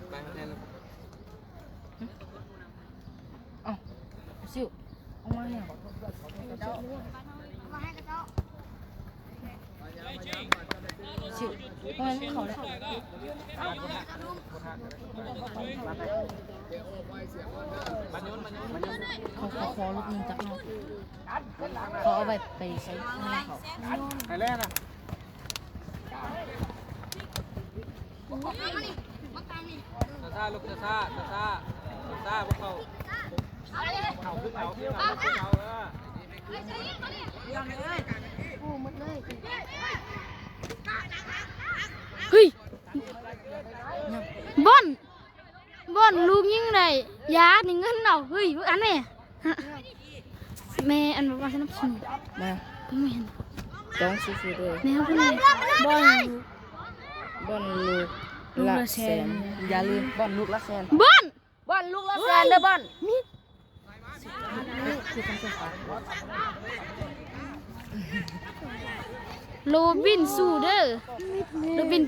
ໄປແທນເລີຍ. ເອົ້າ ຊິວ ອອກມາຫຍັງ ຊິວ ບໍ່ແມ່ນເຂົາແຫຼະ ເຂົາ ເຂົາ ເຂົາລຸກໜຶ່ງຈັກໜ້ອຍ ເຂົາເອົາໄວ້ໄປໃສ່ໃຫ້ເຂົາ ໃຫ້ແລ່ນະ. ຊ້າໆ ລູກ ຊ້າໆ ຊ້າໆ ຊ້າ ບໍ່ເຂົ້າ ເຂົ້າ ຂຶ້ນເອົາ ຂຶ້ນເອົາ ຂຶ້ນເອົາ ເອີ ເຮີ້ຍ ບອນ ບອນ ລູກຍິງໄດ້ ຢາ ນີ້ເງິນເອົາ ເຮີ້ຍ ອັນແມ່ ແມ່ອັນວ່າສະໜັບສະໜູນ ມາ ແມ່ນ ຕ້ອງສູ້ໆເດີ ແມ່ເພິ່ນ ບອນ ບອນລູກລະແສນ ຢ່າລືມ ບອນລູກລະແສນ ບອນ ບອນລູກລະແສນເດີ ບອນ ໂຣບິນສູ້ເດີ ໂຣບິນ.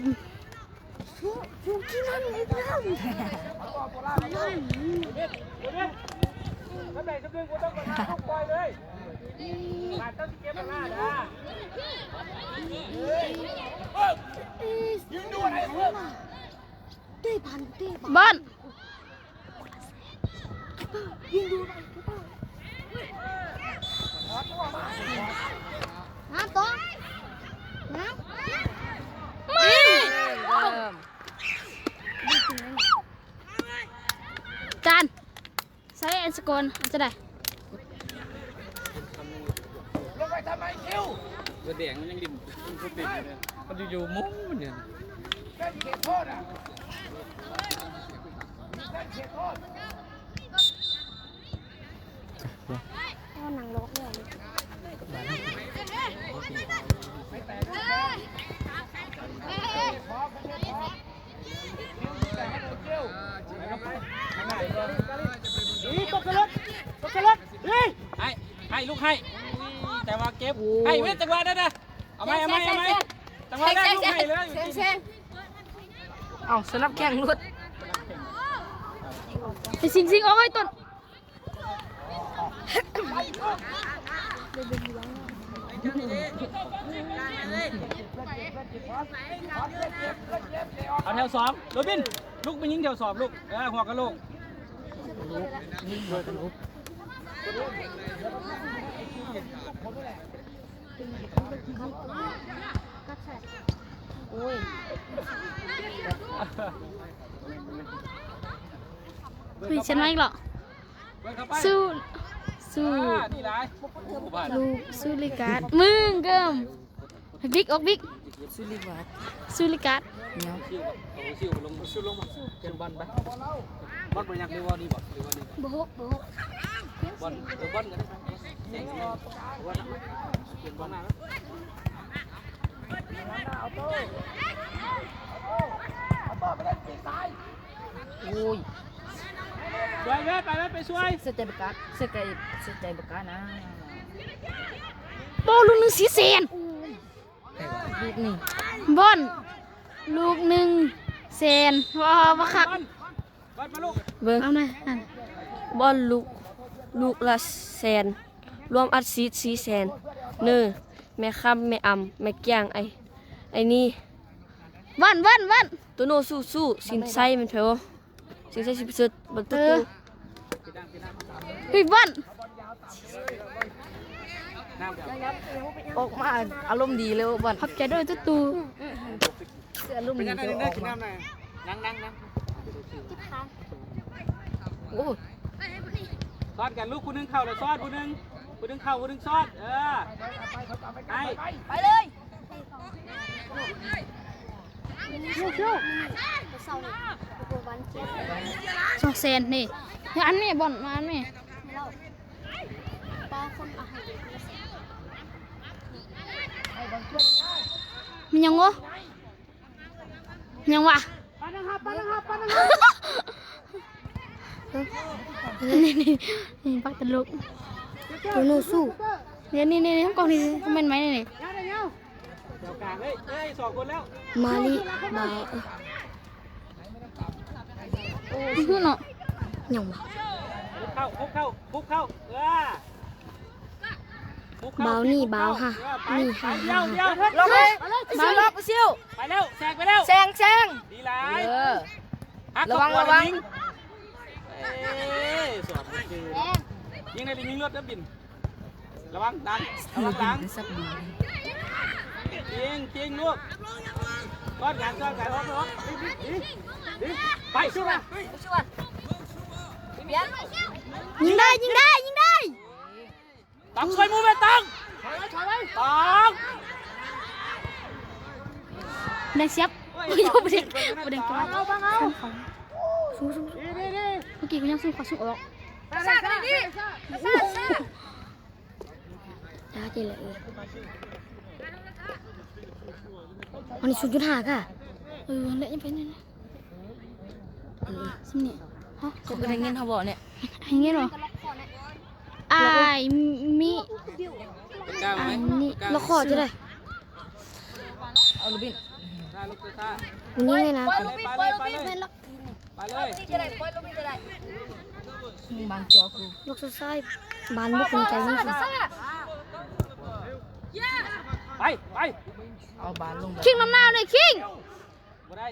ບອນ ຈານ ໃຊ້ແອນສະກອນ ເອົາຈັ່ງໃດ? ລງໄປທຳໄມ ຄິວ? ເສືອແດງມັນຍັງຫຼິ້ນ ມັນບໍ່ເປັນຢູ່ເລີຍ ມັນຢູ່ໆມຸມມັນຢູ່ ເຂດໂທດອະ ເຂດໂທດ ເອົາໜັງລອກແລ້ວ ໃຫ້ ໃຫ້ ລູກໃຫ້ ແຕ່ວ່າເກັບ ໃຫ້ເວດ ຈັງຫວະນັ້ນນະ ເອົາໃໝ່ ເອົາໃໝ່ ເອົາໃໝ່ ຈັງຫວະນັ້ນ ລູກໃຫ້ເລີຍ ເອົ້າ ສະໜັບແຂ້ງຫຼຸດ ໄປຊິງໆ ເອົາໄວ້ຕົ້ນ. ເອົາແຖວສອງ ໂຣບິນ ລຸກໄປຍິງແຖວສອງ ລູກ ເອີ ຫົວກະໂຫຼກ. ໂອ້ຍ ເຮີ້ຍ ເຊັນມາອີກແລ້ວ. ສູ້ ສູ້ ອ່າ ນີ້ຫຼາຍ ລູກສຸລິກາດ ມຶງເກີມ ບິກອອກບິກ ສຸລິກາດ ສຸລິກາດ ເນາະ ບອນໄປຍັກ ຫຼືວ່ານີ້ບໍ່ ຫຼືວ່ານີ້ ບໍ່ ບໍ່ ບອນ ເອີ ບອນກໍໄດ້ ບອນນະ ໂອ້ຍ ຊ່ວຍເວີຍ ໄປເວີຍ ໄປຊ່ວຍ ເສຍໃຈບັກກາ ເສຍໃຈ ເສຍໃຈບັກການະ. ໂອ້ ລູກໜຶ່ງສີ່ແສນ ລູກນີ້ ບອນ ລູກໜຶ່ງແສນ ວ້າວ ບໍ່ຄັກ ເບິ່ງ ເອົາແນ່ ບອນລູກ ລູກລະແສນ ລວມອັດສີດສີ່ແສນ ເນີ ແມ່ຄຳ ແມ່ອຳ ແມ່ກ້ຽງ ໄອ້ ໄອ້ນີ້ ວັນ ວັນ ວັນ ໂຕໂນ ສູ້ໆ ສິນໄຊ ແມ່ນໃຜບໍ່? ຊິງໄຊ ສິປະເສີດ ບັນຕຸ ເອີ ເຮີ້ຍ ວັນ ອອກມາອາລົມດີເລີຍ ວັນ ຂອບໃຈເດີ ຕູ້ໆ ອາລົມດີເລີຍ ອອກມາ ນັ່ງໆໆ ໂອ້ ຊ້ອນກັນລູກ ຜູ້ໜຶ່ງເຂົ້າແລ້ວຊ້ອນ ຜູ້ໜຶ່ງ ຜູ້ໜຶ່ງເຂົ້າ ຜູ້ໜຶ່ງຊ້ອນ ເອີ ໄປ ໄປເລີຍ. ສອງແສນນີ້ ເຮັດອັນນີ້ ບອນມາອັນນີ້ ມີຫຍັງວະ ຫຍັງວະ ນີ້ໆ ນີ້ບັກຕະຫຼົກ ໂຕໂນສູ້ ນີ້ໆໆ ຂອງກ້ອງນີ້ ຄອມເມັນໄວ້ນີ້. ມາລີ ບາ ເອີ ເນາະ ຫຍັງວະ ຄຸກເຂົ້າ ຄຸກເຂົ້າ ຄຸກເຂົ້າ ເອີ ຄຸກເຂົ້າ ບາວນີ້ ບາວ ຮະ ເອີ ໄປ ນີ້ ຮະ ດຽວ ຮະ ດຽວ ລົງເລີຍ ບາວນີ້ ໄປແລ້ວ ແຊງໄປແລ້ວ ແຊງ ແຊງ ດີຫຼາຍ ເອີ ລະວັງ ລະວັງ ຍິງ ເອີ ສອນ ຍິງໄດ້ ຍິງລົດ ເດີ ບິນ. ລະວັງຫຼັງ ລະວັງຫຼັງ ຍິງ ຍິງລູກ ຊ້ອນກັນ ຊ້ອນກັນ ອອກ ອອກ ໄປ ສູ້ມາ ສູ້ມາ ຍິງໄດ້ ຍິງໄດ້ ຍິງໄດ້ ຕັ້ງຊ່ວຍໝູ່ແມ່ນຕັ້ງ ຕັ້ງ ແດງສຽບ ໂອ້ຍ ບໍ່ໄດ້ ບໍ່ໄດ້ ສູງ ສູງ ເມື່ອກີ້ກູຍັງສູງ ຂໍສູງອອກ ສາດ ສາດ ສາດ ຈ້າເຈແຫຼະເອີຍ ອັນນີ້ສູນຈຸດຫ້າກະ ເອີ ຫັ້ນແຫຼະ ຍັງໄປນີ້ ເອີ ສ່ຳນີ້ ຮະ ເຂົາກໍໄດ້ເງິນເຮົາບໍ່ນີ້ ໃຫ້ເງິນບໍ່ ອ້າຍມີ ອັນນີ້ ລະຂໍຈະໄດ້ ເອົາລູກບິນ ມັນຍິງເລີຍນະ ໄປເລີຍ ໄປເລີຍ ໄປເລີຍ ໄປເລີຍ ໄປເລີຍ ບາງຈໍກູ ລູກສຸດທ້າຍ ບານບໍ່ເປັນໃຈຍິງ ໄປ ໄປ ເອົາບານລົງ ຄິງນຳໜ້າເລີຍ ຄິງ ບໍ່ໄດ້